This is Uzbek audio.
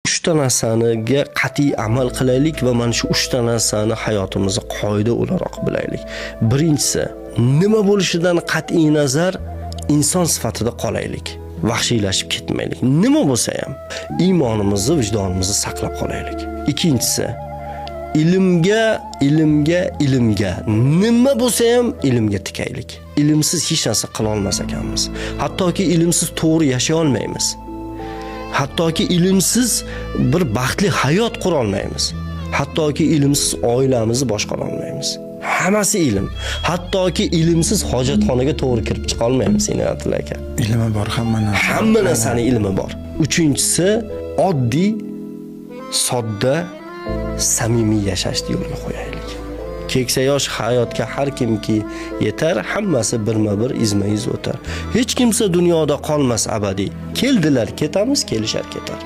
Uchta narsaniga qat'iy amal qilaylik va mana shu uchta narsani hayotimizda qoida o'laroq bilaylik. Birinchisi, nima bo'lishidan qat'iy nazar inson sifatida qolaylik. Vahshiylashib ketmaylik. Nima bo'lsa ham iymonimizni, vijdonimizni saqlab qolaylik. Ikkinchisi, ilmga, ilmga, ilmga. Nima bo'lsa ham ilmga tikaylik. Ilmsiz hech narsa qila olmas ekanmiz. Hattoki ilmsiz to'g'ri yashay olmaymiz. Hattoki ilmsiz bir baxtli hayot qura olmaymiz. Hattoki ilmsiz oilamizni boshqara olmaymiz. Hammasi ilm. Hattoki ilmsiz hojatxonaga to'g'ri kirib chiqa olmaymiz, Inoyatullo aka. Ilmi bor hamma narsa. Hamma narsani ilmi bor. Uchinchisi, oddiy, sodda, samimiy yashashni yo'lga qo'yaylik. Keksa yosh hayotga har kimki yetar, hammasi birma-bir izma-iz o'tar. Hech kimsa dunyoda qolmas abadiy. Keldilar, ketamiz, kelishar ketar.